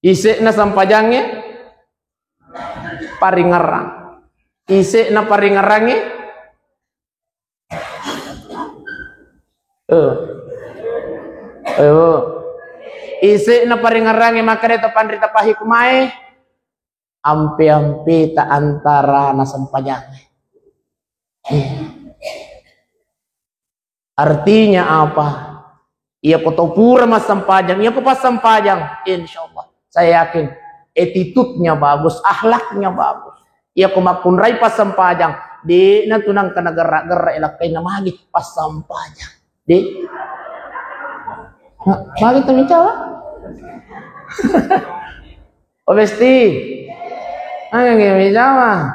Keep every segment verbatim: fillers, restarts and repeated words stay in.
Ise'na sempajangnge paringerrang. Ise'na paringerrangnge, eh. Eh, oh. Ise'na paringerrangnge makkeda to panrita pahiku mae, ampe-ampeta antarana sempajangnge. Artinya apa? Iya ko to pura massempajang, iya ko passempajang, insya Allah. Saya yakin attitude-nya bagus, akhlaknya bagus. Iya ko makkunrai passempajang, de'na tu nangka nagerra-gerra lakkainna magi passempajang. De'. Ma-, magi tu micawa? Oh, besti. Angge micawa.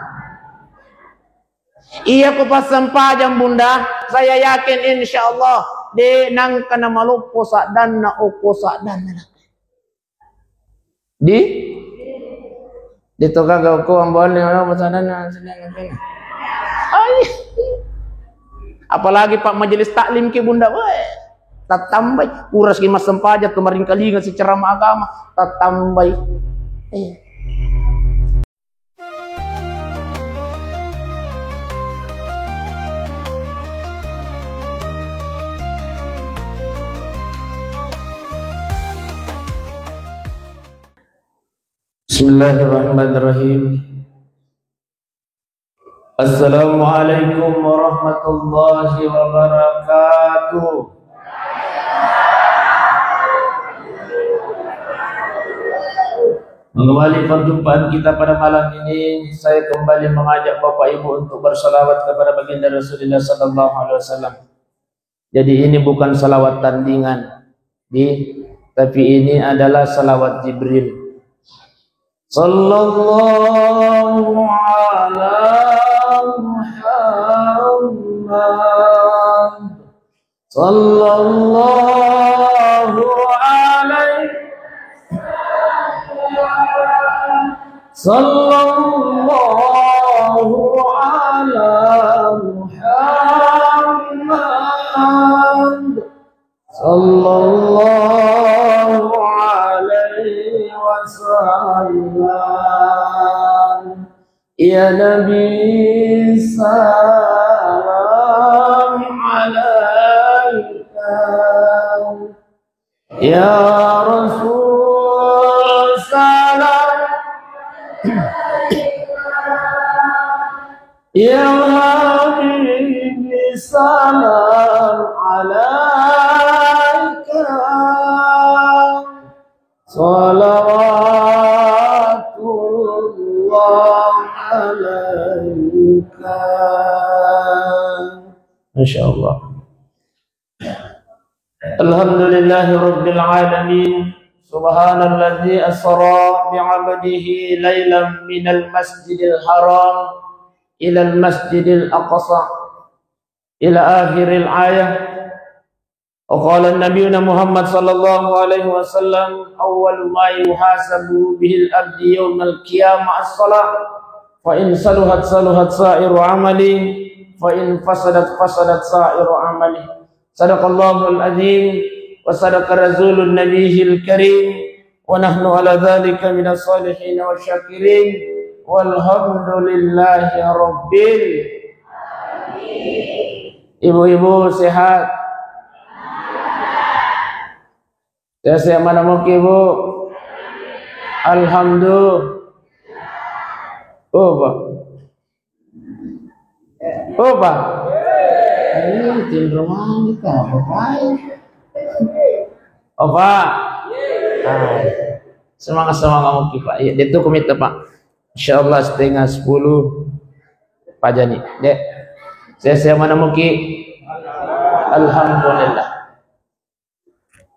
Iya ko passempajang, Bunda, saya yakin insya Allah de' nangka namaloppo saddanna, okko saddanna. Di? Di to gaga okko amboanna, apa saddanna, saddanna. Ai. Apalagi Pak majelis taklim ki, Bunda, weh. Tattambai, puras ki massempajang tu maringkalinga si ceramah agama, tattambai. Eh. Bismillahirrahmanirrahim. Assalamualaikum warahmatullahi wabarakatuh. Mengawali perjumpaan kita pada malam ini, saya kembali mengajak Bapak Ibu untuk bersalawat kepada Baginda Rasulullah sallallahu alaihi wasallam. Jadi, ini bukan salawat tandingan, di, tapi ini adalah salawat Jibril. Sallallahu ala Muhammad. Sallallahu alaihi, sallallahu ala Muhammad. Sallallahu alaihi wasallam. Ya Nabi, salam alaika. Ya Rasul, salam. Ya Habibi, salam alaika. Salawatullah alaika. Masya Allah. Alhamdulillahi rabbil alamin. Subhanalladzi asra bi'abdihi lailan minal masjidil haram ilal masjidil aqsa, ila akhiril ayah. Wa qala nabiyuna Muhammad sallallahu alaihi wasallam, awwalu ma yuhasabu bihil abdi yaumal qiyamah as-salah. Fa in saluhat, saluhat sa'iru amali, fa in fasadat, fasadat sa'iru amali. Sadaqallahul azim wa sadaqa rasulun nabiyil karim, wa nahnu ala dzalika minas sholihin wasy syakirin, walhamdulillahi rabbil. Ibu-ibu sehat? Sehat-sehat mana muki, Bu? Alhamdulillah. Oh, Pak. Oh, Pak. Ayo, tinro mandi, Pak. Bapak. Oh, Pak. Ah, semangat, semangat muki, Pak. Iya, dia tuh komite, Pak. Insya Allah setengah sepuluh pajani. Dek. Sehat-sehat mana muki? Alhamdulillah.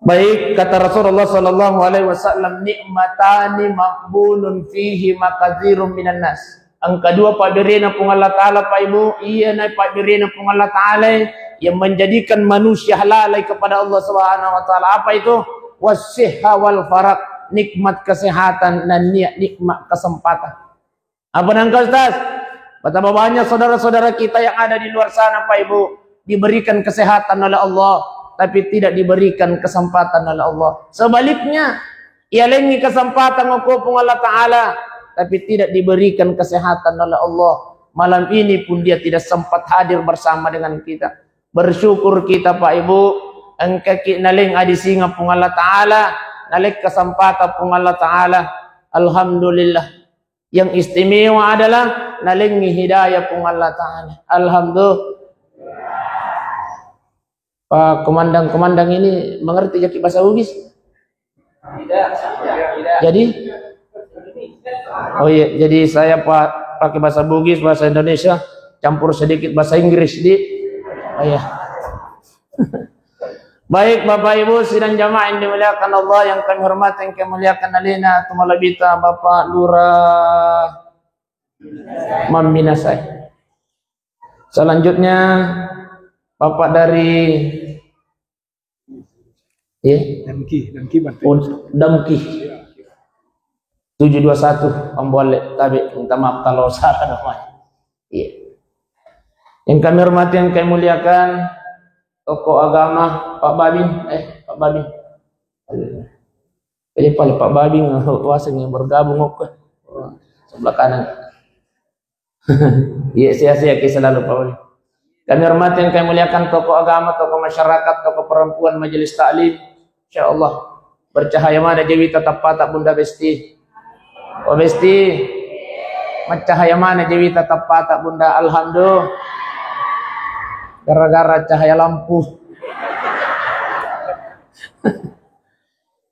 Baik, kata Rasulullah sallallahu alaihi wasallam, "Nikmatani maghbunun fihi makatsirun minan nas." Engka dua pabberena Puang Allah Ta'ala, Pak Ibu, iyana pabberena Puang Allah Ta'ala yang menjadikan manusia lalai kepada Allah Subhanahu wa Ta'ala. Apa itu? Wasihha wal farag, nikmat kesehatan dan ni-, nikmat kesempatan. Apa nangka, Ustaz? Betapa banyak saudara-saudara kita yang ada di luar sana, Pak Ibu, diberikan kesehatan oleh Allah, tapi tidak diberikan kesempatan oleh Allah. Sebaliknya, Ialengngi kesempatan okko Puang Allah Ta'ala, tapi tidak diberikan kesehatan oleh Allah. Malam ini pun dia tidak sempat hadir bersama dengan kita. Bersyukur kita, Pak Ibu, engkaki naleng adi singa Puang Allah Ta'ala, naleng kesempatan Puang Allah Ta'ala. Alhamdulillah. Yang istimewa adalah nalengngi hidayah Puang Allah Ta'ala. Alhamdulillah. Pak Komandan-komandan ini mengerti jaki bahasa Bugis? Tidak. Tidak. Jadi? Oh iya, jadi saya pa-, pakai bahasa Bugis, bahasa Indonesia, campur sedikit bahasa Inggris di. Oh iya. Baik, Bapak Ibu sidang jamaah yang dimuliakan Allah, yang kami hormati, yang kami muliakan, alena tu malabita Bapak Lurah Mamminasai. Selanjutnya Bapak dari, ya, Damki, Damki Batu. Oh, Damki. Tujuh dua satu, Amboale, tabe, minta maaf kalau salah namanya. Iya. Yang kami hormati, yang kami muliakan, tokoh agama, Pak Babin, eh, Pak Babin. Jadi paling Pak Babin, waseng yang bergabung, oke. Sebelah kanan. Iya, sehat-sehat ki selalu, Pak Wali. Kami hormati, yang kami muliakan tokoh agama, tokoh masyarakat, tokoh perempuan, majelis taklim. Insya Allah, bercahaya mana jawita tappata Bunda Besti. Oh, Besti, mencahaya mana jawita tappata Bunda. Alhamdulillah. Gara-gara cahaya lampu.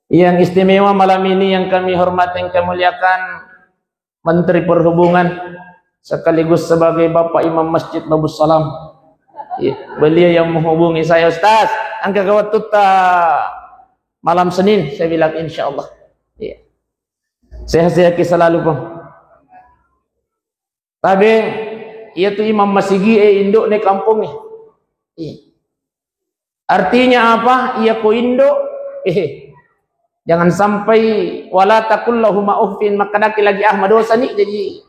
Yang istimewa malam ini yang kami hormati, yang kami muliakan, Menteri Perhubungan, sekaligus sebagai Bapak Imam Masjid Babussalam. Iya, beliau yang menghubungi saya, "Ustaz, engka waktu ta malam Senin?" Saya bilang, "Insya Allah." Iya. Sehat-sehat ki selalu, Pak. Tabe, iya tu imam masigi e, induk ne kampung e. Iya. Artinya apa? Iya ko indo, eh, jangan sampai, "Wala taqul lahuma uffin," makkadaki lagi, "Ah, madosa ni." Jadi,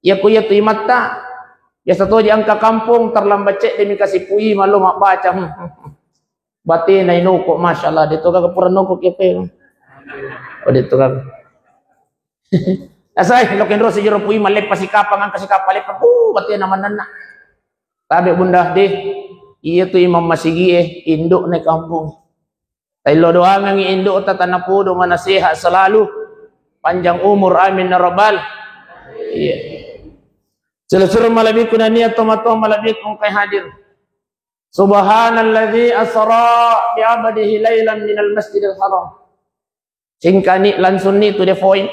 iya ko iya tu imatta, biasa toji engka kampung, terlambat cedde mi kasi pui, malo mabbaca. Hmm, hmm, hmm. Batena inoko, masyaallah, de to gaga pura noko kepe. Oh, de to gaga. Asai, lo kenro sijero pui, maleppa sikapang, engka sikapang leppa, uh, batena manenna. Tabe Bunda, deh, iya tu imam masigi e, induk ne kampung. Taillo doangengi induk ta, tanapodo mana sehat selalu, panjang umur, amin ya rabbal. Iya. Selesur malabikku nania tomato malabikku kai hadir. Subhanalladzi asra bi abdihi lailan minal masjidil haram. Singkani langsung ni to the point.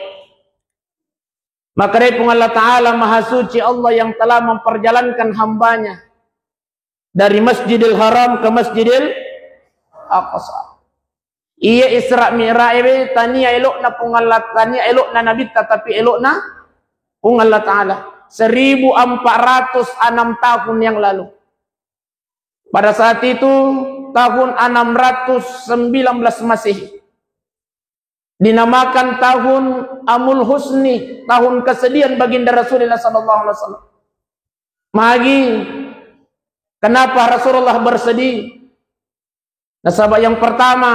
Maka dari Puang Allah Ta'ala, Maha Suci Allah yang telah memperjalankan hambanya dari Masjidil Haram ke Masjidil Aqsa. Iya Isra Mi'raj e, tania elokna Puang Allah, tania elokna Nabitta, tapi elokna Puang Allah Ta'ala. Seribu empat ratus enam tahun yang lalu. Pada saat itu, tahun enam ratus sembilan belas Masehi, dinamakan tahun Amul Husni, tahun kesedihan baginda Rasulullah sallallahu alaihi wasallam. Magi, kenapa Rasulullah bersedih? Nasaba yang pertama,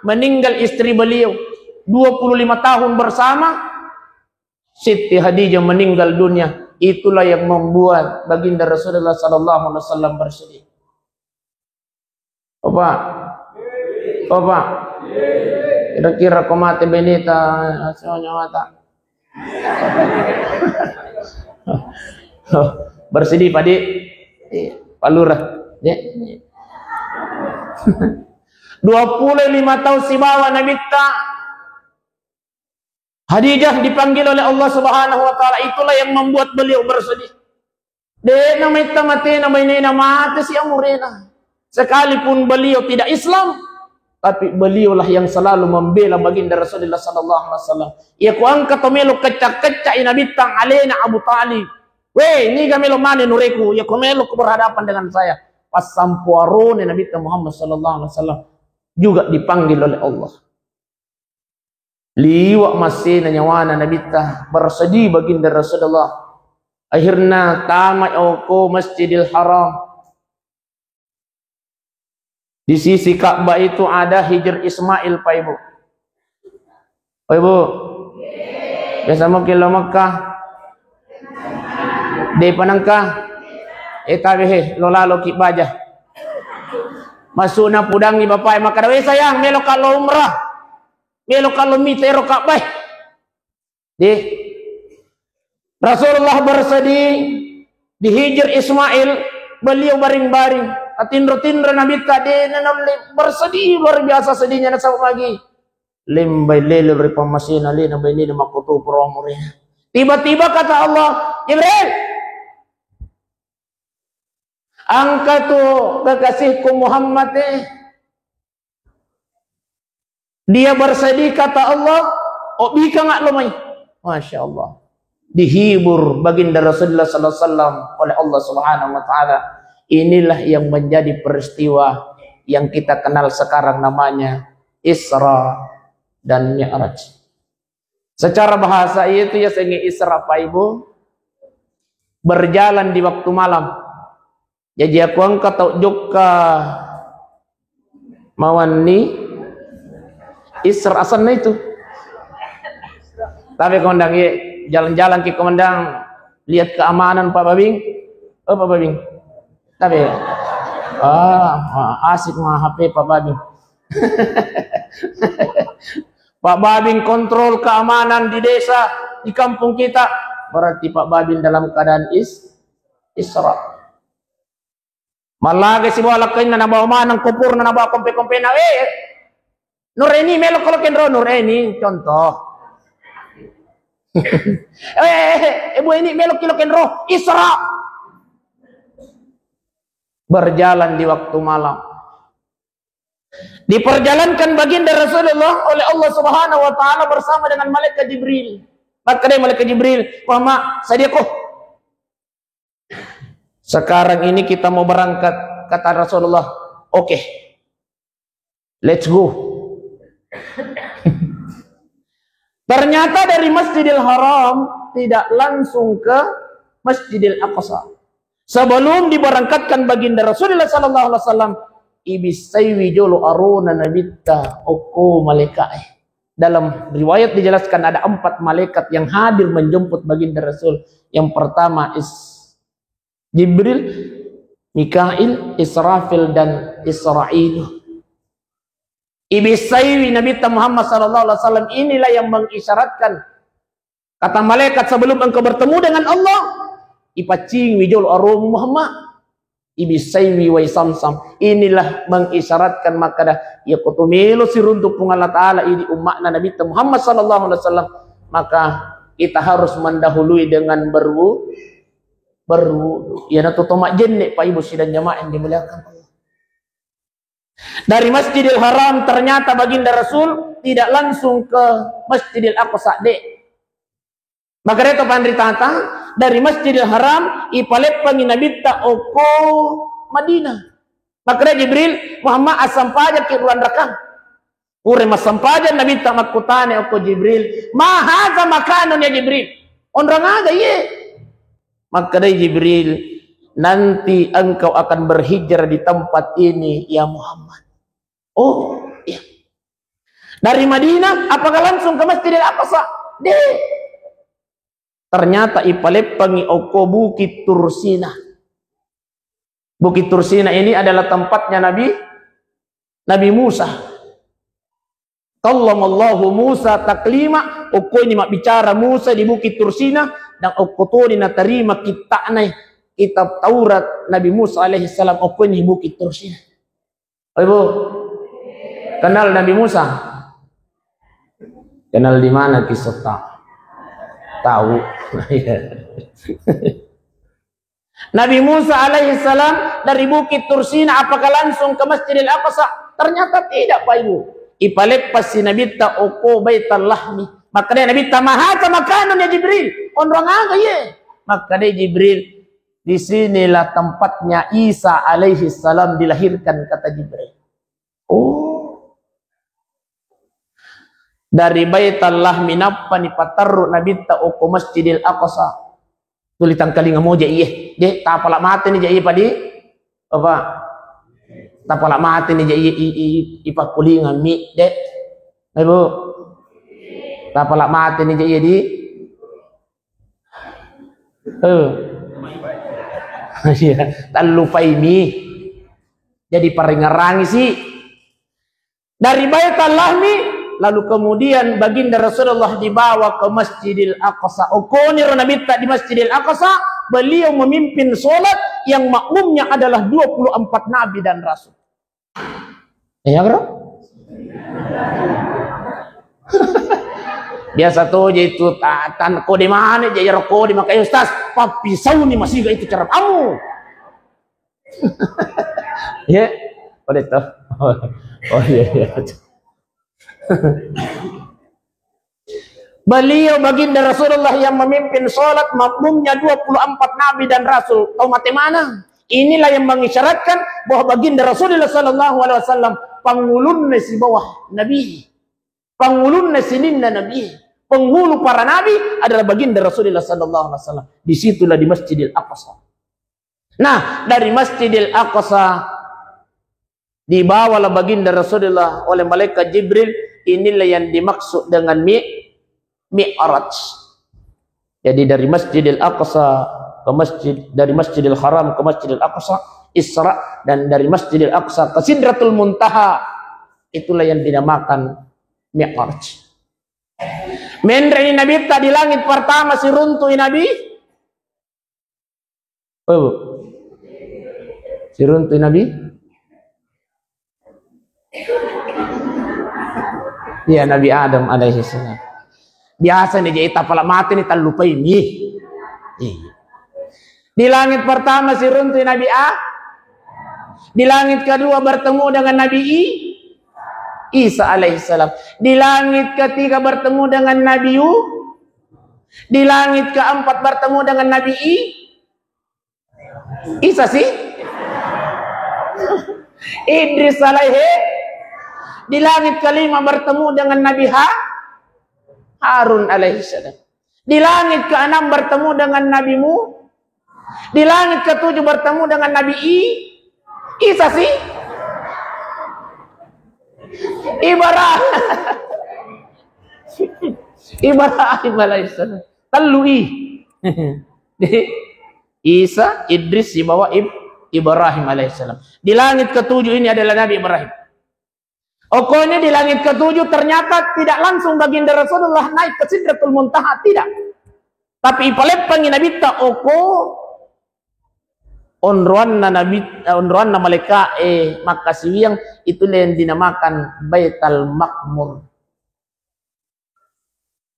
meninggal istri beliau, dua puluh lima tahun bersama, Siti Khadijah meninggal dunia. Itulah yang membuat baginda Rasulullah sallallahu alaihi wasallam bersedih. Bapak, Bapak, kira-kira ko mate beneta, asal nyawata. Bersedih, Pak, di? Iya, Pak Lurah. Ya. Dua puluh lima tahun sibawa Nabitta, Khadijah dipanggil oleh Allah Subhanahu wa Ta'ala, itulah yang membuat beliau bersedih. De namaitta matena bainena, mate si amurena. Sekalipun beliau tidak Islam, tapi beliaulah yang selalu membela baginda Rasulullah sallallahu alaihi wasallam. Iya ko engka to melo kecca-kecca i Nabitta, alena Abu Talib. "Weh, niga melo mane nureku, iya ko melo ko berhadapan dengan saya." Pas sampuarone Nabitta Muhammad sallallahu alaihi wasallam juga dipanggil oleh Allah. Liwa massena nyawana Nabitta, bersedih baginda Rasulullah. Akhirnya tama oko Masjidil Haram. Di sisi Ka'bah itu ada Hijr Ismail, Pak Ibu. Oi, Bu. Biasa mo ki lo Mekah. De' pa nengka. Eh, tabe he, lo lalo ki baja. Masuna pudangi bapak, makkeda, "We sayang, melo ka lo umrah. Melo ka lo mita ero Ka'bah." De'. Rasulullah bersedih, dihijir Ismail, beliau baring-baring. Atinro-tinro Nabitta, de' na naulle, bersedih, luar biasa sedihnya, nasaba magi. Lembai lele ri pammasena, lena bai lele makkutu pura umure. Tiba-tiba kata Allah, "Jibril, engka tu kekasihku Muhammad, eh. Dia bersedih," kata Allah, "obbikanga lo mai." Masya Allah. Dihibur Baginda Rasulullah sallallahu alaihi wasallam oleh Allah Subhanahu wa Ta'ala. Inilah yang menjadi peristiwa yang kita kenal sekarang, namanya Isra dan Mi'raj. Secara bahasa itu ya sengi Isra, Pak Ibu, berjalan di waktu malam. Jaji, aku engka tau jokka mawanni Isra asenna itu. Tapi komandan, ye, jalan-jalan ki komandan, lihat keamanan Pak Babing. Oh, Pak Babing. Tapi, ah, ah, asik ma H P Pak Babing. Pak Babing kontrol keamanan di desa, di kampung kita. Berarti Pak Babing dalam keadaan is-, Isra. Mallaga sibawa lakkainna, nabawa maneng koporna, nabawa kompe-kompena. Eh, Nur Eni, melo ko lo kenro, Nur Eni, contoh. Eh, eh, eh, eh, Bu Eni, melo ki lo kenro, Isra. Berjalan di waktu malam. Diperjalankan Baginda Rasulullah oleh Allah Subhanahu wa Ta'ala bersama dengan malaikat Jibril. Makkeda malaikat Jibril, "Muhammad, sadiako. Sekarang ini kita mau berangkat," kata Rasulullah. "Oke. Let's go." Ternyata dari Masjidil Haram tidak langsung ke Masjidil Aqsa. Sebelum diberangkatkan Baginda Rasulullah sallallahu alaihi wasallam, ibissaiwi jolo arona Nabitta okko malaika'e. Dalam riwayat dijelaskan ada empat malaikat yang hadir menjemput Baginda Rasul. Yang pertama is Jibril, Mikail, Israfil, dan Israil. Ibissaiwi Nabitta Muhammad sallallahu alaihi wasallam, inilah yang mengisyaratkan. Kata malaikat, "Sebelum engkau bertemu dengan Allah, ipaccingiwi jolo aromu Muhammad." Ibissaiwi wai Samsam. Inilah mengisyaratkan makkeda, iya ko to melo siruntu Puang Allah Ta'ala idi umma'na Nabitta Muhammad sallallahu alaihi wasallam, maka kita harus mendahului dengan berwu-, berwudu. Iyanatu to majjenne, Pak Ibu sidang jamaah yang dimuliakan Allah. Dari Masjidil Haram ternyata Baginda Rasul tidak langsung ke Masjidil Aqsa, de. Makkeda to panritata, dari Masjidil Haram ipaleppangi Nabitta okko Madinah. Makkeda Jibril, "Muhammad, assampajakki ruang rakang." Pura massempajang Nabitta, makkutana okko Jibril, "Ma hadza makanun ya Jibril?" Onrong aga iye? Makkedai Jibril, "Nanti engkau akan berhijrah di tempat ini, ya Muhammad." Oh, iya. Dari Madinah, apakah langsung ke Masjidil Aqsa? De. Ternyata ipaleppangi okko Bukit Tursina. Bukit Tursina ini adalah tempatnya Nabi, Nabi Musa. Kallamallahu Musa taklima, okko ini mabbicara Musa di Bukit Tursina, dan okko toni natarima kitta'na, kitab Taurat Nabi Musa alaihi salam, okko ini Bukit Tursina. Oh, Ibu, kenal Nabi Musa? Kenal di mana kisah tak? Tahu. Nabi Musa alaihi salam dari Bukit Tursina, apakah langsung ke Masjidil Aqsa? Ternyata tidak, Pak Ibu. Ipaleppasi Nabitta okko Baitul Lahmi. Makkedai Nabitta, "Ma hadza makanun ya Jibril?" Onrong aga iye? Makkedai Jibril, "Di sinilah tempatnya Isa alaihi salam dilahirkan," kata Jibril. Oh. Dari Baitul Lahmi nappa nipaterru Nabitta okko Masjidil Aqsa. Tuli tangkalinga moja iye. De, tapala mate ni ja iye padi. Apa? Tapala mate ni ja iye i, i, i, ipakkulinga mi, de. Ibu. Tapala mate ni je iya di. Eh. Iya, tallupaimi. Jadi paringerangi si. Dari Baitul Lahmi, lalu kemudian Baginda Rasulullah dibawa ke Masjidil Aqsa. Okoniro Nabitta di Masjidil Aqsa, beliau memimpin sholat yang makmumnya adalah dua puluh empat nabi dan rasul. Iya, Bro? Biasa to je itu ta-, tan-, kode mana je, ero kode, makanya, "Ustaz, pappisauni masiga itu cara kamu." Iya, boleh tuh. Oh, iya, iya. Beliau, Baginda Rasulullah, yang memimpin sholat, makmumnya dua puluh empat nabi dan rasul. Tau mate mana? Inilah yang mengisyaratkan bahwa Baginda Rasulullah sallallahu alaihi wasallam pangulunna si bawah Nabi. Pangulunna sininna Nabi. Penghulu para nabi adalah Baginda Rasulullah sallallahu alaihi wasallam. Disitulah di Masjidil Aqsa. Nah, dari Masjidil Aqsa dibawalah Baginda Rasulullah oleh malaikat Jibril. Inilah yang dimaksud dengan mi-, Mi'raj. Jadi dari Masjidil Aqsa ke masjid, dari Masjidil Haram ke Masjidil Aqsa, Isra, dan dari Masjidil Aqsa ke Sidratul Muntaha, itulah yang dinamakan Mi'raj. Menre ni Nabitta di langit pertama, siruntui Nabi. Oh, Bu. Siruntui Nabi? Iya, Nabi Adam alaihi salam. Biasa ni, jadi tapala mate ni tallupai mi. Iya. Di langit pertama siruntui Nabi A. Di langit kedua bertemu dengan Nabi I-, Isa alaihissalam. Di langit ketiga bertemu dengan Nabi U. Di langit keempat bertemu dengan Nabi I-, Isa sih? Idris alaihi. Di langit kelima bertemu dengan Nabi Ha-, Harun alaihissalam. Di langit keenam bertemu dengan Nabi Mu-, di langit ketujuh bertemu dengan Nabi I-, Isa sih? Ibrahim. Ibrahim alaihissalam. Tellu I. Jadi, Isa, Idris, sibawa Ib-, Ibrahim alaihissalam. Di langit ketujuh ini adalah Nabi Ibrahim. Okko ini di langit ketujuh ternyata tidak langsung Baginda Rasulullah naik ke Sidratul Muntaha, tidak. Tapi ipaleppangi Nabitta okko onroanna Nabi, eh, onroanna malaika, eh, makkasiwiang, itulah yang dinamakan Baital Makmur.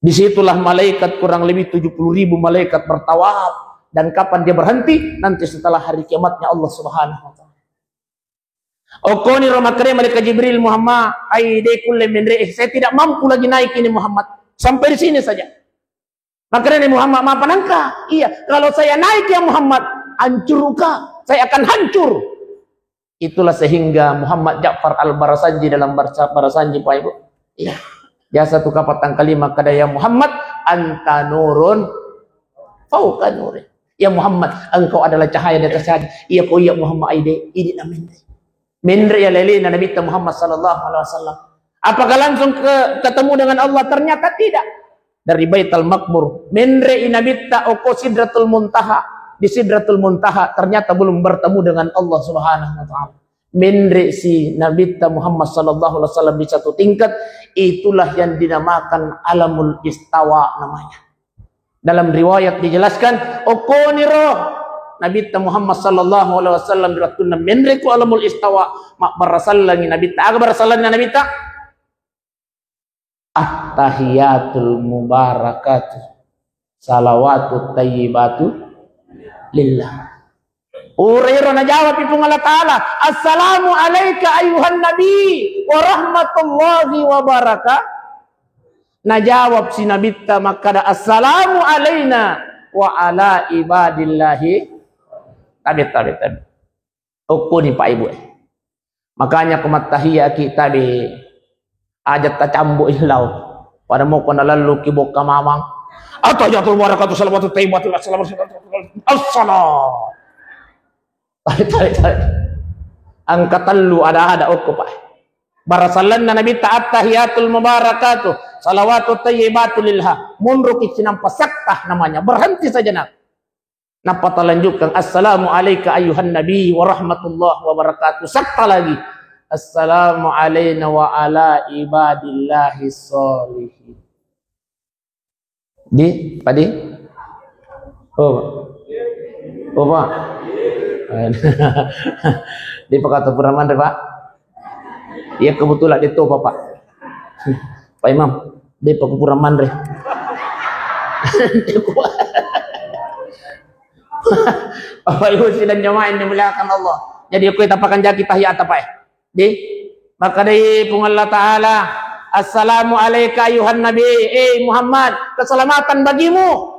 Disitulah malaikat kurang lebih tujuh puluh ribu malaikat bertawaf. Dan kapan dia berhenti? Nanti setelah hari kiamatnya Allah Subhanahu wa Ta'ala. Okkoniro makkeda malaikat Jibril, "Muhammad, ai de kulle menre, saya tidak mampu lagi naik ini Muhammad. Sampai di sini saja." Makkedani Muhammad, "Mapanengka?" "Iya, kalau saya naik ya Muhammad, hancur ka. Saya akan hancur." Itulah sehingga Muhammad Ja'far Al-Barasanji dalam Barsa-, Barasanji, Pak Ibu. Iya. Biasa tu kapatang kali makkeda, "Ya Muhammad, anta nurun fauqa nuri." "Ya Muhammad, engkau adalah cahaya di atas cahaya." Iya ko iya Muhammad aide, ini namin. Menre ya lelena Nabitta Muhammad sallallahu alaihi wasallam. Apakah langsung ke, ketemu dengan Allah? Ternyata tidak. Dari Baitul Makmur, menre i Nabitta okko Sidratul Muntaha. Di Sidratul Muntaha ternyata belum bertemu dengan Allah Subhanahu wa Ta'ala. Menre si Nabitta Muhammad sallallahu alaihi wasallam di satu tingkat, itulah yang dinamakan Alamul Istawa namanya. Dalam riwayat dijelaskan, okkoniro Nabitta Muhammad sallallahu alaihi wasallam di wattunna menre ku Alamul Istawa, mabbarasallangi Nabitta. Aga barasallanna Nabitta? Attahiyatul mubarakatu salawatut tayyibatu lillah. Ura ero najawab Puang Allah Ta'ala, "Assalamu alaika ayyuhan nabi wa rahmatullahi wa barakatuh." Najawab si Nabitta makkada, "Assalamu alaina wa ala ibadillahi." Tabe, tabe, tabe. Okkoni, Pak, Ibu, eh. Makanya ko mattahiya ki tabe aja tacambo illau. Pada moko nalallu ki bokka mamang. Attahiyatul mubarakatuh salawatut tayyibatu assalamu, assalam. Tarik, tarik, tarik. Angka tellu ada-ada okko, Pak. Barasallanna Nabitta attahiyatul mubarakatuh Salawatut thayyibatu lillah. Munduruki cinampa, sakta namanya. Berhenti saja nak. Nappa talanjutkan, "Assalamu alaika ayyuhan nabi wa rahmatullahi wa barakatuh." Sakta lagi. "Assalamu alaina wa ala ibadillahi sholihin." Di, padi? Oh, Pak. Oh, Pak. Di, Pak, kata pura manre, Pak. Iya, kebetulan dia tahu, Pak. Pak Imam, dia Pak, pura manre. Bapak Ibu sidang jamaah yang dimuliakan Allah. Jadi, aku tapakan jaki tahiyat apa ya? Di, makkedai Puang Allah Ta'ala, "Assalamu alaika ayuhan nabi." Eh Muhammad, keselamatan bagimu.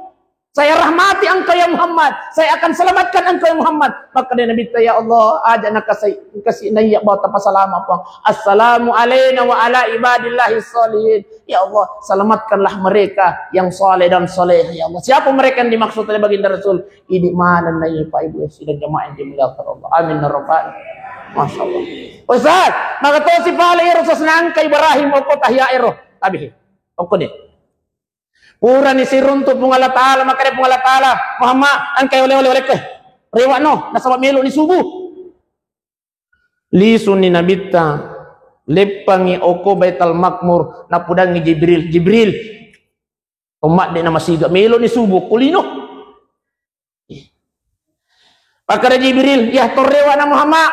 Saya rahmati engkau ya Muhammad. Saya akan selamatkan engkau ya Muhammad. Makkedai Nabi, "Ya Allah, aja nakasai, kasih naiya bawa tapasalama, Puang. Assalamu alaina wa ala ibadillahi sholihin." Ya Allah, selamatkanlah mereka yang saleh dan saleh, ya Allah. Siapa mereka yang dimaksud oleh Baginda Rasul? Ini mana naiya, Pak Ibu, sidang jamaah yang dimuliakan Allah. Amin ya rabbal. Masya Allah. Ustaz, maka tosi pale ero sasnangka Ibrahim okko tahiyat ero. Tabihi. Okko deh. Purani siruntu Puang Allah Ta'ala, makkedai Puang Allah Ta'ala, "Muhammad, engkai oleh-oleh olekku. Rewano, nasaba melo ni subuh." Lisuni Nabitta, leppangi okko Baitul Makmur, napudangi Jibril, "Jibril, ummat de namasiga melo ni subuh, kulino." Makkeda Jibril, "Iya, torrewa na Muhammad."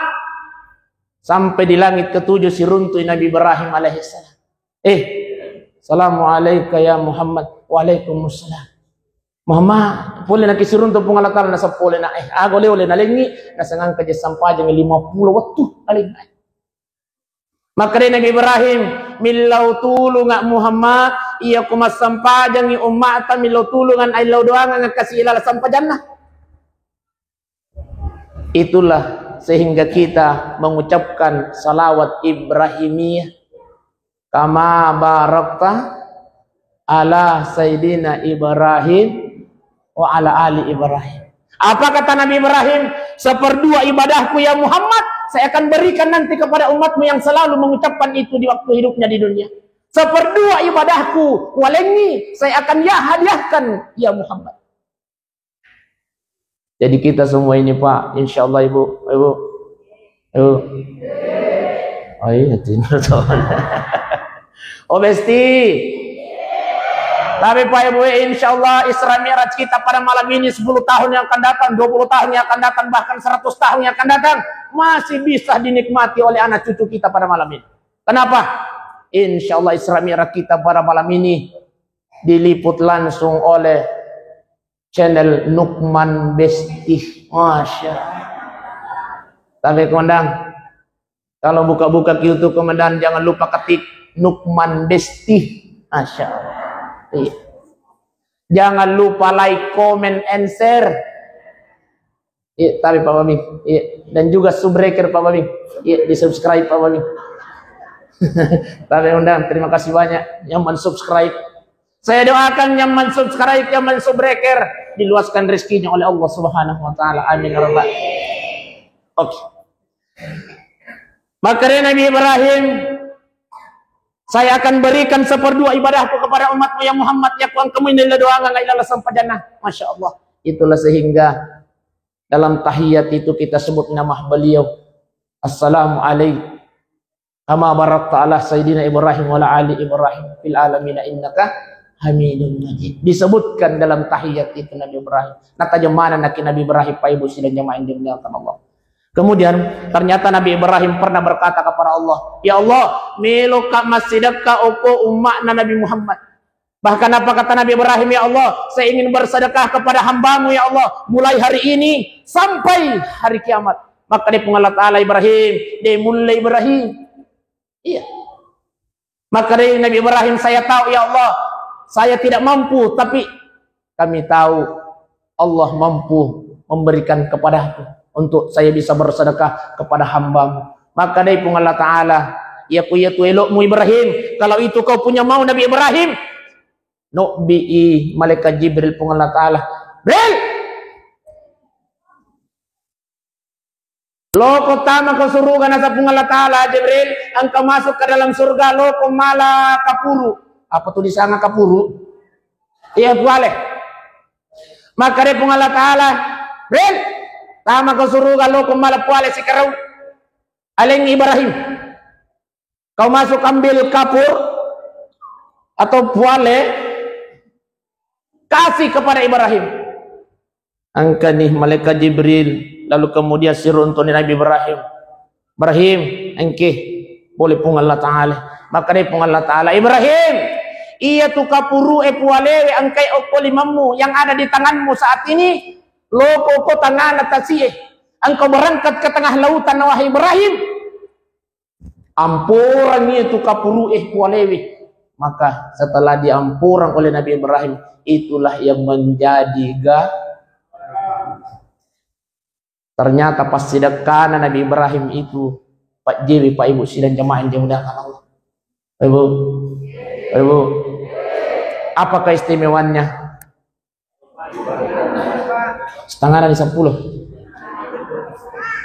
Sampai di langit ketujuh siruntui Nabi Ibrahim alaihissalam. "Eh, salamu alaika ya Muhammad." "Waalaikumsalam." "Muhammad, pole naki siruntu Puang Allah Ta'ala." Nasaba pole na, eh, aga oleh-oleh nalengi, nasengangka je sampajang lima puluh wettu nalengi. Makkedai Nabi Ibrahim, "Millau tulunga Muhammad, iya ku massampajangi ummata, millau tulungan, aillau doangan kasi ilala sampajanna." Itulah sehingga kita mengucapkan salawat Ibrahimiyah, "Kama barakta ala Sayyidina Ibrahim wa ala ali Ibrahim." Apa kata Nabi Ibrahim? "Seperdua ibadahku ya Muhammad, saya akan berikan nanti kepada umatmu yang selalu mengucapkan itu di waktu hidupnya di dunia. Seperdua ibadahku, walengi, saya akan ya hadiahkan ya Muhammad." Jadi kita semua ini, Pak, insya Allah, Ibu, Ibu, Ibu. Oh iya, tidak tahu. Oh, Besti. Tapi, Pak, Ibu, insya Allah Isra Mi'raj kita pada malam ini, sepuluh tahun yang akan datang, dua puluh tahun yang akan datang, bahkan seratus tahun yang akan datang, masih bisa dinikmati oleh anak cucu kita pada malam ini. Kenapa? Insya Allah Isra Mi'raj kita pada malam ini diliput langsung oleh channel Nukman Besti. Masya Allah. Tapi, Komandan, kalau buka-buka YouTube, Komandan, jangan lupa ketik Nukman Besti. Masya Allah. Iya. Jangan lupa like, comment, and share. Iya, tapi Pak Babing. Iya, dan juga subscriber Pak Babing. Iya, di-subscribe Pak Babing. Tapi, Komandan, terima kasih banyak yang mensubscribe. Saya doakan yang mensubscribe, yang mensubscribe, diluaskan rezekinya oleh Allah Subhanahu wa Ta'ala. Amin ya Rabbal. Oke. Maka dia Nabi Ibrahim, "Saya akan berikan seperdua ibadahku kepada umatmu yang Muhammad, ya kuang kamu ini doangan ilala sampajanna." Masya Allah. Itulah sehingga dalam tahiyat itu kita sebut nama beliau. "Assalamu alaik." Kama barakta ala Sayyidina Ibrahim wa ala ali Ibrahim fil alamina innaka Hamidum Majid. Disebutkan dalam tahiyat itu Nabi Ibrahim. Nah, tajamana naki Nabi Ibrahim, Pak Ibu sidang jamaah yang dimuliakan Allah. Kemudian ternyata Nabi Ibrahim pernah berkata kepada Allah, "Ya Allah, meloka massidekka okko umma'na Nabi Muhammad." Bahkan apa kata Nabi Ibrahim, "Ya Allah, saya ingin bersedekah kepada hambamu, ya Allah, mulai hari ini sampai hari kiamat." Maka dia Puang Allah Ta'ala, "Ibrahim, dia mulai Ibrahim." Iya. Maka dia Nabi Ibrahim, "Saya tahu, ya Allah, saya tidak mampu, tapi kami tahu Allah mampu memberikan kepadaku untuk saya bisa bersedekah kepada hambamu." Maka dia Puang Allah Ta'ala, "Iya ku, iya tu elokmu Ibrahim. Kalau itu kau punya mau Nabi Ibrahim." Nobbi i malaikat Jibril Puang Allah Ta'ala. "Bril! Loko tama ke surga," nasa Puang Allah Ta'ala, "Jibril, engkau masuk ke dalam surga, loko mala kapuru. Apa tulisanna kapuru? Iya, puale. Makkeda Puang Allah Ta'ala, "Jibril, tama ko suruga, loko mala puale sikarau aleng Ibrahim. Kau masuk ambil kapur atau puale, kasih kepada Ibrahim." Engkani malaikat Jibril, lalu kemudian siruntuni Nabi Ibrahim. "Ibrahim, engke, pole Puang Allah Ta'ala." Makkeda Puang Allah Ta'ala, "Ibrahim, iya tu kapuru e pualewe engkai okko limammu yang ada di tanganmu saat ini, loko ko tangana tasie. Engkau berangkat ke tengah lautan, wahai Ibrahim. Amporang iya tu kapuru e pualewe." Maka setelah diamporang oleh Nabi Ibrahim, itulah yang menjadi ga-, ternyata passidekkana Nabi Ibrahim itu pajjewe, Pak Ibu sidang jamaah yang dimuliakan Allah. Pak Ibu, Pak Ibu, apa keistimewaannya? Setengah dari sepuluh.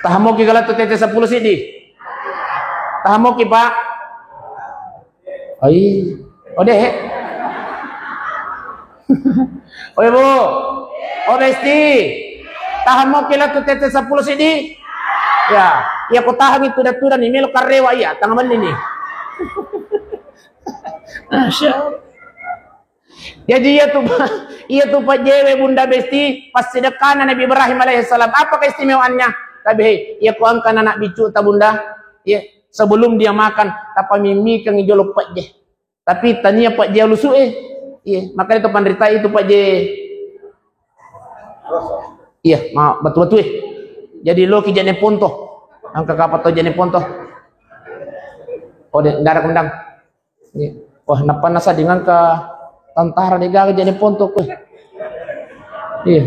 Tahamoki kalau tu tete sepuluh sidi. Tahamoki, Pak. Ai, oh deh. Oh Ibu, oh Besti, tahamoki lah tu tete sepuluh sidi. Ya, ya, kau tahan itu dah tuh dah nih, melo karewa iya, tengah meni nih. Masya Allah. Jadi iya tu, iya tu pajjewe Bunda Besti, passidekkana Nabi Ibrahim alaihissalam. Apa keistimewaannya? Tapi hei, iya ko engka anak biccuta Bunda, iya, sebelum dia makan, tapamimmikangi jolo pajje. Tapi tania pajje alusu e. Iya, makanya itu panrita itu pajje. Iya, ma batu-batu e. Jadi loki jane ponto. Engka kapang tau jane ponto? Oh, de-, nggak ada kondang. Iya. Wah, nappa nasa dengan ke tentara degaga jane ponto ko. Iya.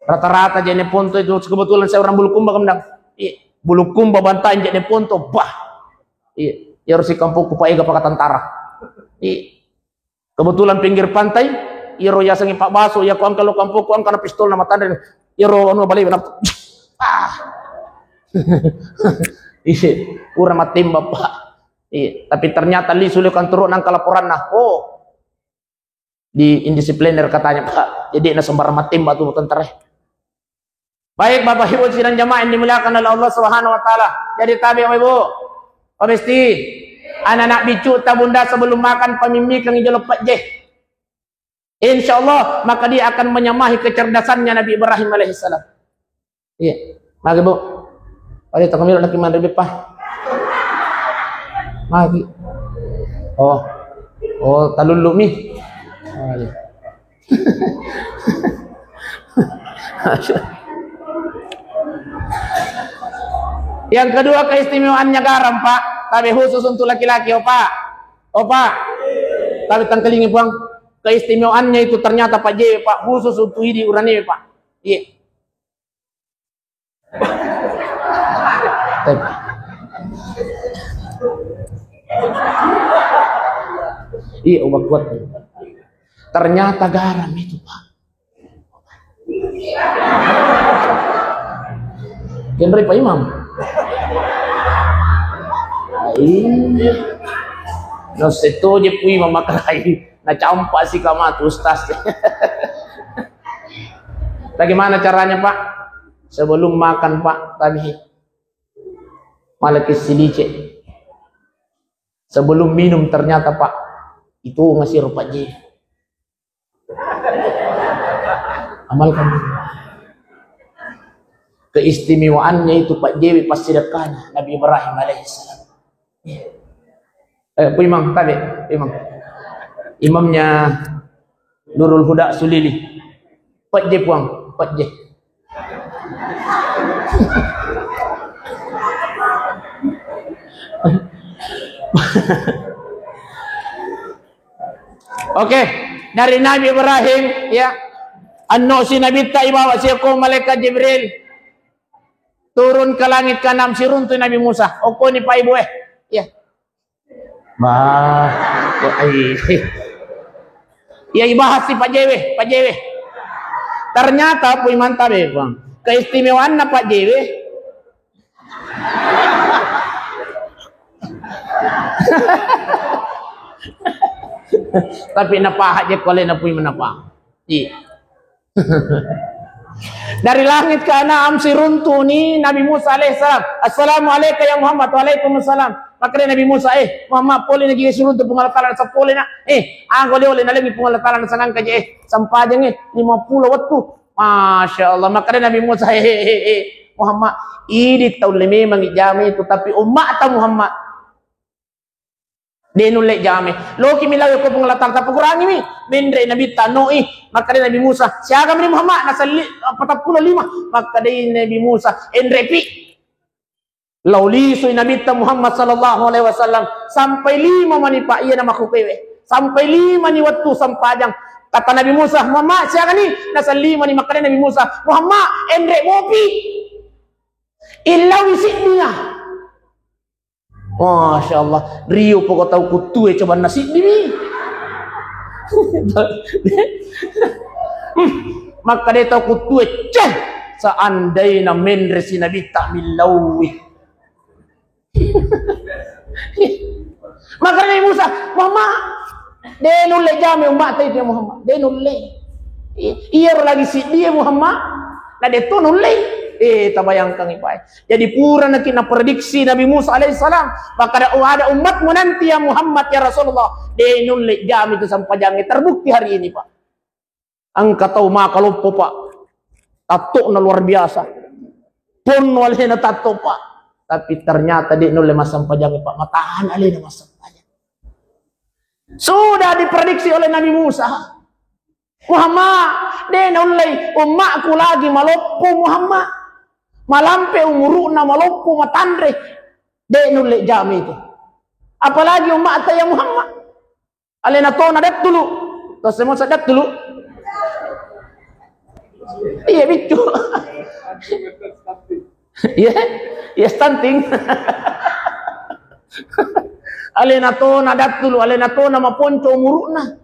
Rata-rata jane ponto itu kebetulan saya orang Bulukumba kemdang. Iya. Bulukumba bantai jane ponto, bah. Iya. Iya, harus kampungku paega paka tentara. Iya. Kebetulan pinggir pantai, iyaro yasengnge Pak Baso, iya ko engka lo kampokku, engka na pistol na matanre. Iyaro anu bale na. Ah. Iya, pura matembak, Pak. Iya, tapi ternyata lisu le kantoro nangka laporanna. Oh. Di indisipliner katanya, Pak. Jadi na sembarang matembak tu tentara. Baik, Bapak Ibu sidang jamaah yang dimuliakan oleh Allah Subhanahu wa Ta'ala. Jadi tabe, Bapak Ibu. Pak Besti, anak-anak biccuta Bunda sebelum makan pamimmikangi jolo pajje. Insya Allah, maka dia akan menyamahi kecerdasannya Nabi Ibrahim alaihissalam. Iya. Magi, Bu. Pada tak kami lagi mandiri, Pak. Magi. Oh. Oh, talulu mi. Oh, iya. Yang kedua, keistimewaannya garam, Pak. Tapi khusus untuk laki-laki, oh, Pak. Oh, Pak. Tapi tangkalingi, Puang. Keistimewaannya itu ternyata pajjewe, Pak. Khusus untuk idi uranewe, Pak. Iya. Eh. Iya, obat kuat. Ternyata garam itu, Pak. Kenre Pak Imam. Iya. Naseto je Pak Imam makalai. Nacampak si kamatu, Ustaz. Bagaimana caranya, Pak? Sebelum makan, Pak, tadi malaki silicek. Sebelum minum ternyata, Pak, itu ngasih rupa je. Amalkan. Keistimewaannya itu, Pak, jewe passidekkana Nabi Ibrahim alaihissalam. Eh, Pu Imam, tabe, Pu Imam. Imamnya Nurul Huda Sulili. Pejje, Puang, pejje. Oke, dari Nabi Ibrahim, ya. Anno si Nabitta ibawa siako malaikat Jibril turun ke langit keenam, siruntu Nabi Musa. Okoni Pak Ibu, eh. Ya. Bah, kok ai. Ya, ibahas si Pak Jewe, Pak Jewe. Ternyata Pu Imam tabe, Bang. Keistimewaanna Pak Jewe. Tapi napaha je ko alena pui menapa. Iya. Dari langit ke enam siruntuni Nabi Musa alaihissalam. "Assalamu alaika ya Muhammad." "Waalaikumsalam." Makkeda Nabi Musa, "Eh, Muhammad, pole na giga siruntu Puang Allah Taala nasapole na. Eh, anggo leo le nalengi Puang Allah Taala nasangangka je, eh, sampajang, eh, lima puluh wettu." Masya Allah. Makkeda Nabi Musa, "Eh, eh, eh, eh, Muhammad, idi tau le memang ijama itu, tapi ummata Muhammad." De nulle jame. Loki milawe ko Puang Allah Taala, tapakurangi mi. Menre Nabi tanoi, makkeda Nabi Musa, "Siaga mi Muhammad?" Nasalli, patappulo lima. Makkeda Nabi Musa, "Enre pi." Lao lisui Nabitta Muhammad sallallahu alaihi wasallam sampai lima mani, Pak, iya namakkukewe. Sampai lima ni wettu sampajang. Kata Nabi Musa, "Muhammad, siaga ni?" Nasalli mani, makkeda Nabi Musa, "Muhammad, enre mopi. Illawi siddinga." Masya Allah, rio poko tau kuttue coba nasiddimi. Maka de tau kuttue, ceh, seandaina menre si Nabitta millaui. Maka Nabi Musa, "Muhammad, de nulle jame ummata itu ya Muhammad, de nulle. I-, iyaro lagi siddie Muhammad, na de to nulle." Eh, tabayangkangi pae. Jadi pura naki naprediksi Nabi Musa alaihissalam, maka ada, "Oh, ada umatmu nanti ya Muhammad, ya Rasulullah, de nulle jame itu sampajangnge." Terbukti hari ini, Pak. Engka tau maka loppo, Pak. Tatto'na luar biasa. Ponno alena tatto, Pak. Tapi ternyata de nulle massampajang, Pak. Matahan alena massampajang. Sudah diprediksi oleh Nabi Musa. "Muhammad, de naullei ummakku lagi maloppo, Muhammad. Malampe umuru'na, maloppo, matanre. De nulle jame itu. Apalagi umma'ta ya Muhammad." Alena tona dattulu. Tosse Musa dattulu. Iya, biccu. Iya, iya, stunting. Alena tona dattulu, alena tona maponco umuru'na.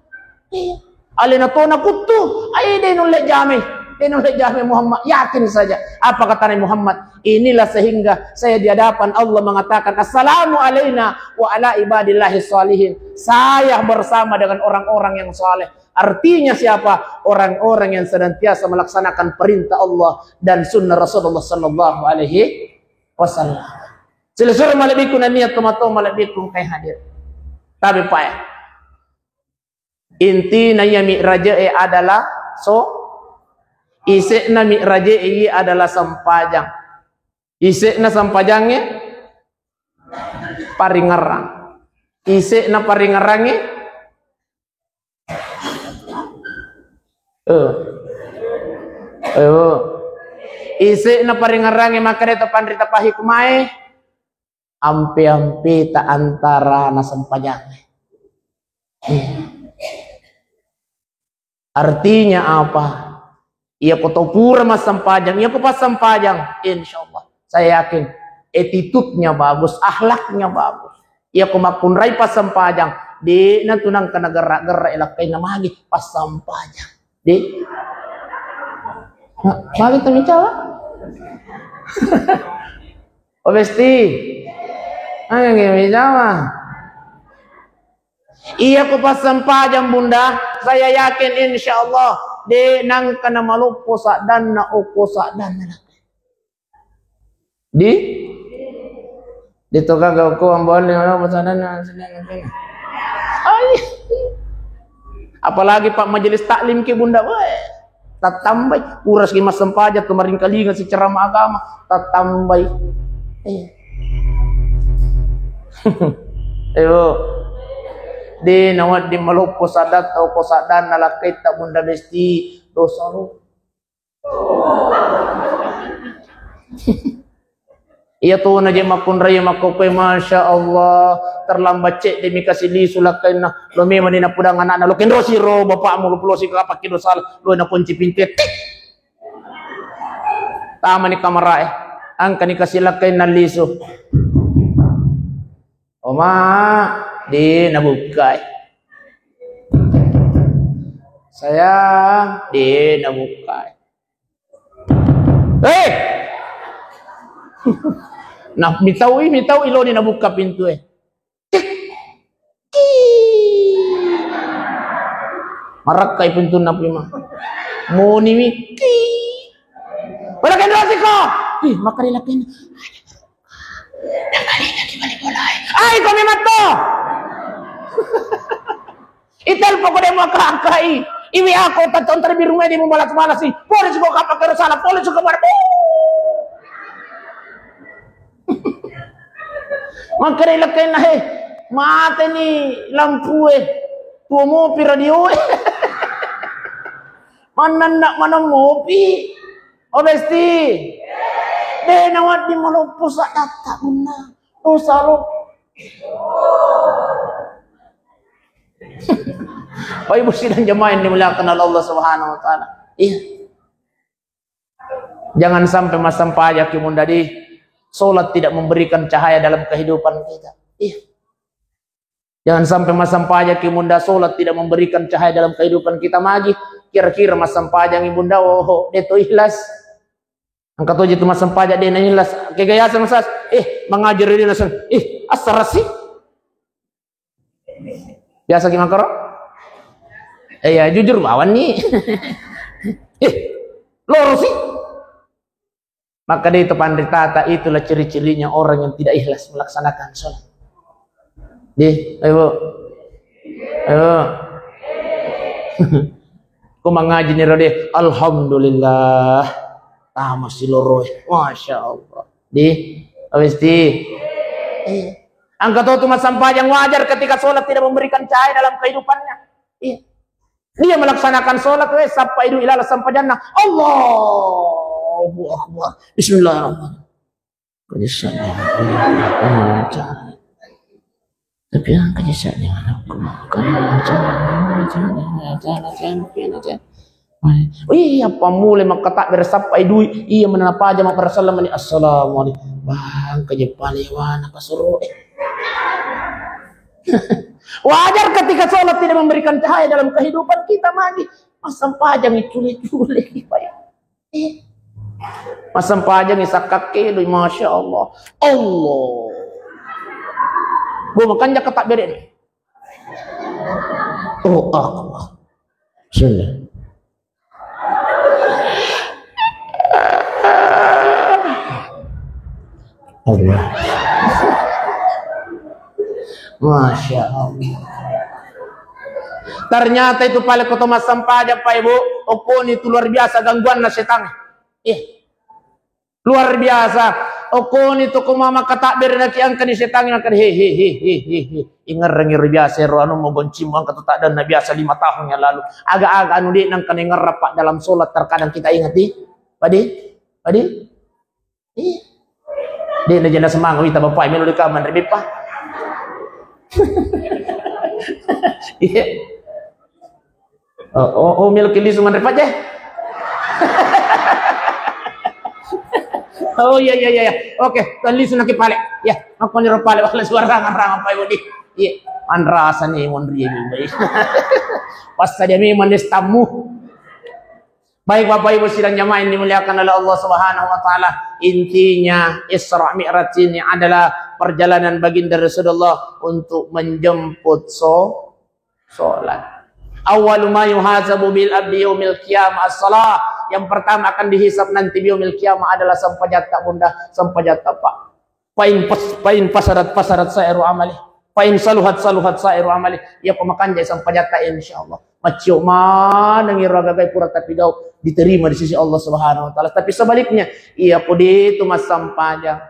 Iya. Alena tona kuttu, ai de nulle jame. De nulle jame Muhammad, yakin saja. Apa kata Nabi Muhammad? Inilah sehingga saya di hadapan Allah mengatakan, "Assalamu alaina wa ala ibadillahi shalihin." Saya bersama dengan orang-orang yang saleh. Artinya siapa? Orang-orang yang senantiasa melaksanakan perintah Allah dan sunnah Rasulullah sallallahu alaihi wasallam. Silessureng malebbiku nennia tomatoa malebbiku engkae hadir. Tapi pae. Intina iya mi'raje'e adalah so, ise'na mi'raje'e iya adalah sempajang. Ise'na sempajangnge paringerrang. Ise'na paringerrangnge Eh. Eh, oh. Ise'na paringerrangnge makkeda to panrita pahiku mae, ampe-ampeta antara nasempajangnge. Artinya apa? Iya ko to pura massempajang, iya ko passempajang, insya Allah. Saya yakin attitude-nya bagus, akhlaknya bagus. Iya ko makkunrai passempajang, de na tu nangka nagerra-gerra lakkainna magi passempajang. De. Magi tamicawa? Oh, Besti. Ayo, nggih, micawa. Iya ko passempajang, Bunda, saya yakin insya Allah de nangka namaloppo saddanna okko saddanna. Di? Di to gaga okko amballe maloppo saddanna. Ai. Apalagi Pak majelis taklim ki, Bunda, weh. Tattambai, puraski massempajang tu maringkalinga si ceramah agama, tattambai. Eh. Ayo. De nawedding maloppo saddatta okko saddanna lakkaitta, Bunda Besti, dosa lo. Iya tona je makkunrai makkokkoe, Masya Allah, terlambat cedde mi kasi lisu lakkainna, lo memang ni napudang anakna, lo kenrosi ro bapakmu, lo pulosi kapakki dosa, lo nakunci pintu, tik. Tamani kamarae, angkani kasi lakkainna lisu. Oma, de nabukkai. Sayang, de nabukkai. Eh! Nah, mitaui, mitaui loni nabukka pintue. Tik. Ki. Marakkai pintunna Puimang. Moniwi. Wala kenrosiko. Ih, makkeda lakkainna. Ai, ko memang to. Itelpoko de' muakka-akkai. Iwi ako tatto terbiru mai de' mubalas-balasi. Polisi ko kapang kero salah, polisi ko mare. Makkeda lakkainna, he, mateni lampue. Tuo mopi radioe. Mannanna maneng mopi. Oh, Besti. De' nawedding maloppo saddatta, Bunna. Dosa lo. Bapak Ibu sidang jamaah yang dimuliakan oleh Allah Subhanahu wa Ta'ala. Iya. Jangan sampai massempajang ki Bunda di, sholat tidak memberikan cahaya dalam kehidupan kita. Iya. Jangan sampai massempajang ki Bunda, sholat tidak memberikan cahaya dalam kehidupan kita. Magi kira-kira massempajang ki Bunda, oh, de' to ikhlas. Engka toji tu massempajang de' na ikhlas. Kega yaseng sas, eh, mangajar de' naseng, eh, assarasi. Biasa ki makkoro? Eh, ya, jujur bawanni. Eh, lorosi. Maka de' itu panritata, itulah ciri-cirinya orang yang tidak ikhlas melaksanakan sholat. Di, ayo, Bu. Ayo. Ku mangaji ni rode, alhamdulillah. Tama siloroe. Masya Allah. Di, Besti. Eh. Engka to tu massempajang wajar ketika sholat tidak memberikan cahaya dalam kehidupannya. Iya. Dia melaksanakan sholat, weh, sappa idu ilala sempajanna. Allahu Akbar. Bismillahirrahmanirrahim. Kajisanya. Tapi yang kajisanya. Oh iya, pammulai makkatakbir sappa idui. Iya, menapa aja mapparasallamani. Assalamualaikum. Bang, kaje palewana kasoro. Wajar ketika sholat tidak memberikan cahaya dalam kehidupan kita, magi massempajang cule-cule, Pak. Eh. Massempajang sakkakke, masya Allah. Allah. Bu, makanja kata bere. Oh, Allah. Sudah. Allah. Masya Allah. Ternyata itu pale ko to massempajang, Pak Ibu, okkoni tu luar biasa gangguanna setang. Iya. Luar biasa. Okkoni tu ko mama katakbir naki angkani setang, angkani, he, he, he. Ingerrangi luar biasa ero anu mo goncimmu angka tu takdanna biasa lima tahun yang lalu. Aga-aga anu de' nangka nengerra, Pak, dalam sholat terkadang kita ingat di. Padi? Padi? Ih. De' na jana semangat wita bapak melo deka manre beppa. Iya. Oh, oh, oh, melo ki lisu manre paja. Oh iya, iya, iya, iya. Oke, talisu naki pale. Ya, aku ni pale wala suara ranga-ranga pai wodi. Iya, anrasa ni monri ya. Pas saja memang destamu. Baik, Bapak Ibu sidang jamaah yang dimuliakan oleh Allah Subhanahu wa Ta'ala, intinya Isra Mi'raj ini adalah perjalanan Baginda Rasulullah untuk menjemput so-, sholat. Awwalu ma yuhasabu bil abdi yaumil qiyamah as-salah. Yang pertama akan dihisab nanti yaumil qiyamah adalah sempajatta bunda, sempajatta pak. Pain pas-, pain pasarat, pasarat sa'iru amali. Pain saluhat, saluhat sa'iru amali. Iya ko makanja sempajatta, insyaallah. Maccio maneng iro agagai pura tapi gau diterima di sisi Allah Subhanahu wa Ta'ala. Tapi sebaliknya, iya ko de' tu massempajang,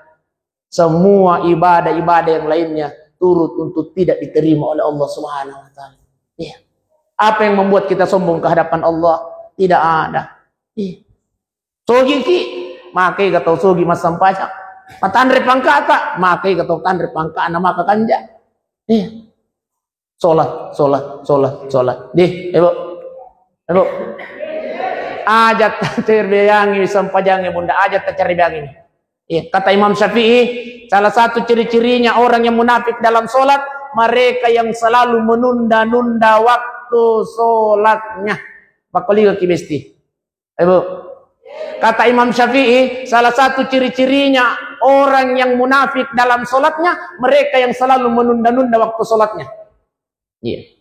semua ibadah-ibadah yang lainnya turut untuk tidak diterima oleh Allah Subhanahu wa Ta'ala. Iya. Apa yang membuat kita sombong ke hadapan Allah? Tidak ada. Iya. Sogi ki, makai ga tau sogi massempajang. Matanre pangkata, makai ga tau tanre pangkana maka kanja. Eh. Sholat, sholat, sholat, sholat. Di, ebo. Ebo. Aja tacerbeangi sempajangi bunda, aja tacerbeangi. Iya, kata Imam Syafi'i, salah satu ciri-cirinya orang yang munafik dalam sholat, mereka yang selalu menunda-nunda waktu sholatnya. Pakoliga ki besti. Ibu. Kata Imam Syafi'i, salah satu ciri-cirinya orang yang munafik dalam sholatnya, mereka yang selalu menunda-nunda waktu sholatnya. Iya.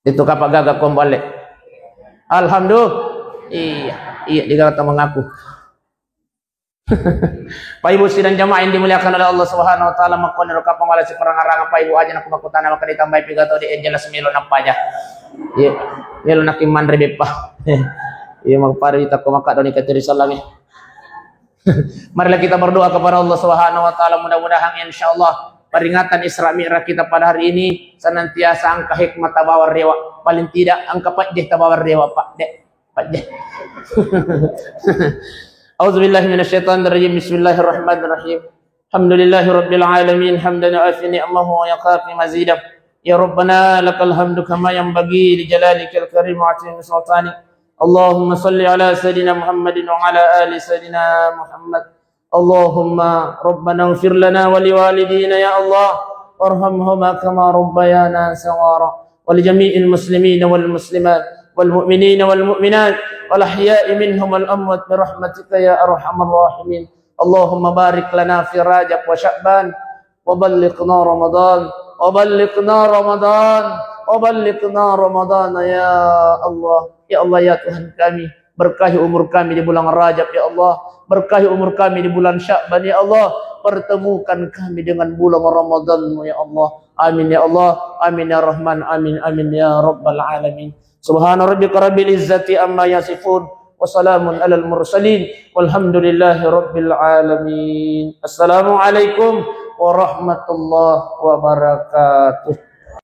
Itu kapa gaga komballe. Alhamdulillah. Iya, iya, digala mengaku. Pak Ibu sidang jamaah yang dimuliakan oleh Allah Subhanahu wa Ta'ala, makkoniro kapang wala siparang-arang, Pak Ibu aja nak makutana maka ditambahi piga tau di, eh, jelas melo napaja. Iya, melo nakiman ribeppa. Iya, maka pari takko maka doni katiri salami. Marilah kita berdoa kepada Allah Subhanahu wa Ta'ala, mudah-mudahan, insya Allah, peringatan Isra Mi'raj kita pada hari ini senantiasa engka hikmah tabawa rewa, paling tidak engka pajjeh tabawa rewa, Pak. Dek. Pajjeh. A'udzubillahi minasyaitonirrajim. Bismillahirrahmanirrahim. Alhamdulillahirabbil alamin, hamdan yuafi ni'amahu wa yukafi mazidah. Ya Rabbana, lakal hamdu kama yanbaghi li jalalikal karim wa azimi sultanik. Allahumma salli ala Sayyidina Muhammadin wa ala ali Sayyidina Muhammad. Allahumma Rabbana ighfir lana wa liwalidina, ya Allah, warhamhuma kama rabbayana saghara, wa li jami'il muslimina wal muslimat, wal mu'minina wal mu'minat, wal ahya'i minhum wal amwat, bi rahmatika ya arhamar rahimin. Allahumma barik lana fi Rajab wa Sya'ban, wa ballighna Ramadan, wa ballighna Ramadan, wa ballighna Ramadan, ya Allah. Ya Allah, ya Tuhan kami, berkahi umur kami di bulan Rajab, ya Allah. Berkahi umur kami di bulan Sya'ban, ya Allah. Pertemukan kami dengan bulan Ramadan-Mu, ya Allah. Amin, ya Allah. Amin, ya Rahman. Amin, amin, ya Rabbal Alamin. Subhana rabbika rabbil izzati amma yasifun. Wa salamun alal mursalin. Walhamdulillahi rabbil alamin. Assalamualaikum warahmatullahi wabarakatuh.